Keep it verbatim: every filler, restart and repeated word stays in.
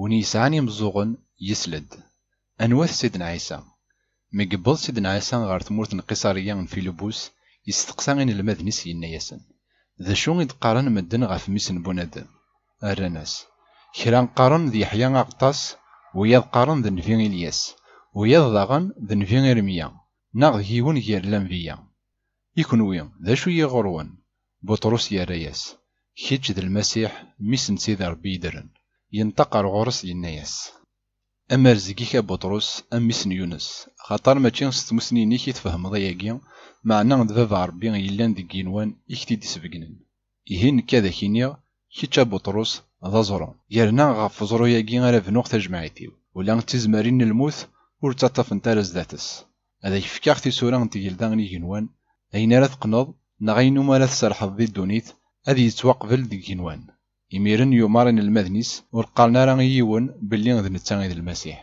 Win yesɛan imeẓẓuɣen, yesel-d. Anwa-t Sidna Ɛisa? Mi yewweḍ Sidna Ɛisa ɣer tmurt n Qiṣariya n Filibus, yesteqsa inelmaden-is, yenna-yasen: "D acu i d-qqaren medden ɣef mmi-s n bunadem?" Rran-as: "Kra qqaren d Yeḥya Aɣeṭṭas, wiyaḍ qqaren d nnbi Ilyas, wiyaḍ daɣen d nnbi Irmya, neɣ d yiwen gar lanbiya. I kenwi, d acu-yi ɣur-wen?" Buṭrus yerra-yas: "Kečč d Lmasiḥ, mmi-s n Sidi Ṛebbi yeddren." Yenṭeq ar ɣur-s, yenna-yas: "Amerzeg-ik a Buṭrus, a mmi-s n Yunes, axaṭer mačči s tmusni-inek i tfehmeḍ ayagi, meɛna d Baba Ṛebbi yellan deg yigenwan i k-t-id-isbegnen. Ihi nekk ad ak-iniɣ, kečč a Buṭrus, d aẓru. Yerna ɣef uẓru-agi ara bnuɣ tajmaɛit-iw. Ula d tizmarin n lmut ur ttaṭṭafent ara zdat-s. Ad ak-fkeɣ tisura n tgelda n yigenwan, ayen ara teqqneḍ, neɣ ayen umi ara tserrḥeḍ di ddunit, ad yettwaqbel deg yigenwan." Imiren yumeṛ inelmaden-is ur qqaren ara i yiwen belli d netta i d Lmasiḥ.